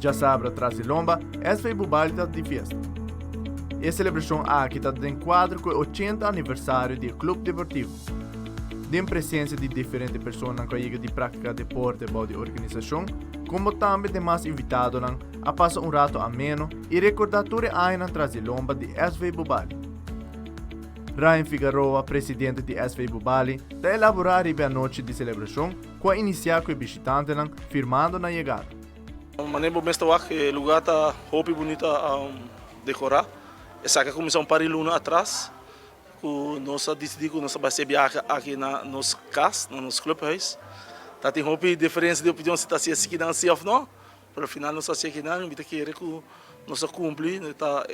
Djasabra tras di lomba, SV Bubali ta di fiesta. E selebrashon aki ta den kuadro ku e ochenta aniversario di e klup deportivo. Den presensia di diferente personanan ku a yega di praktiká deporte bou di organisashon, komo tambe demas invitadonan a pasa un rato ameno i rekordá tur e añanan tras di lomba di SV Bubali. Ryan Figaroa, presidente di SV Bubali, ta elaborá riba e anochi di selebrashon ku a inisiá ku e bishitantenan firmando nan yegada. Manera bo mes ta wak e lugar ta hopi bunita decorá. Esaki a cuminsa un par di luna atras cu nos a dicidi cu nos ta bay haci e biahe aki na nos cas, na nos clubhuis. Ta tin hopi diferencia di opinion si ta haci esaki si of no, pero al final nos a haci akinan y mi ta kere cu nos a cumpli. Ta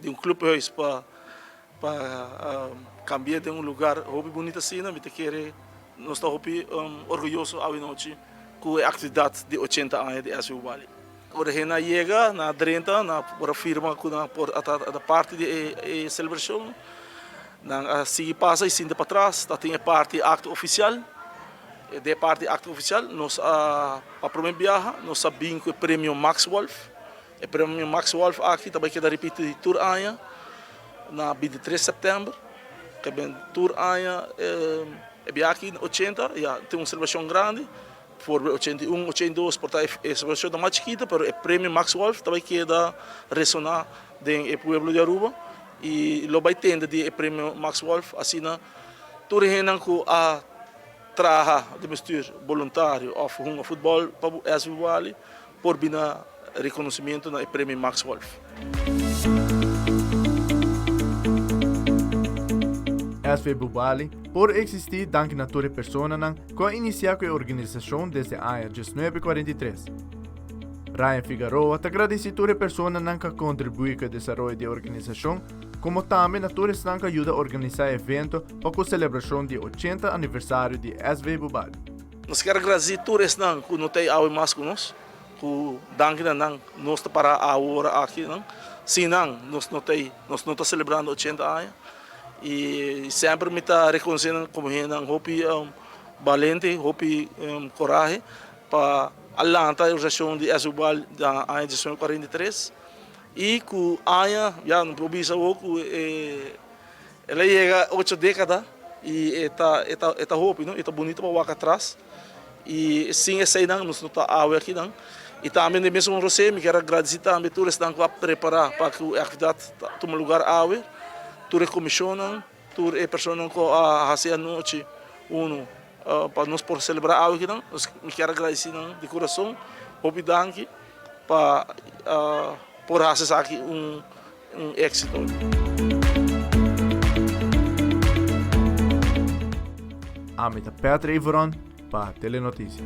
di un clubhuis pa Pa cambia den un lugar hopi bunita asina, mi ta kere nos ta hopi orguyoso awe nochi cu e actividad di ochenta aña di SV Bali. Ora hende a yega, nan a drenta, nan a por a firma cu nan por a ta parti di e celebracion, nan a sigui pasa y sinta patras, ta tin e parti acto oficial, den e parti acto oficial nos a pa prome biaha nos a bin cu e premio Max Wolff. E premio Max Wolff aki ta bai keda ripiti tur aña na bintitres sèptèmber. Ke ben tur aña e biaha aki na ochenta ya tin un selebrashon grandi. For 81, 82 por ta e selebrashon ta mas chikito pero e premio Max Wolff ta bai keda resoná den e pueblo di Aruba i lo bai tende di e premio Max Wolff asina tur e hendenan ku a traha den bestuur boluntario òf hunga futbòl pa SV Wally Por bina reconocimiento na e Premio Max Wolff. SV Bubali por existi danki na tur e personanan cu a inicia cu e organisacion desde aña diesnuebe cuarenta i tres. Ryan Figaroa ta gradici tur e personanan cu a contribui cu e desaroyo di e organisacion como tambe na tur esnan cu a yuda organisa e evento pa cu celebracion di e ochenta aniversario di SV Bubali. Nos kier agradeci tur esnan cu no ta awe mas cu nos, cu danki na nan nos ta para awor aki nan. Sin nan nos no ta nos no ta celebrando ochenta aña y semper mi ta reconoce nan como hendenan hopi balente, hopi corahe pa a lanta e organisacion di SUBAL na aña diesnuebe cuarenta y tres y cu aña ya no por bisa awor cu e El a yega ocho dékada i e ta e ta e ta hopi no, e ta bunito pa wak atras i sin eseinan nos no ta awe akinan. I tambe den mesun Rosé mi kier a gradisí tambe tur esnan ku a prepará pa ku e aktividat ta tuma lugar awe, tur e komishonnan, tur e personanan ku a hasi anochi unu pa nos por selebrá awe akinan. Mi kier a gradisí nan di kurason, hopi danki pa por hasi esaki un. Un éxito. Ami ta Patrick Iveron pa Telenoticia.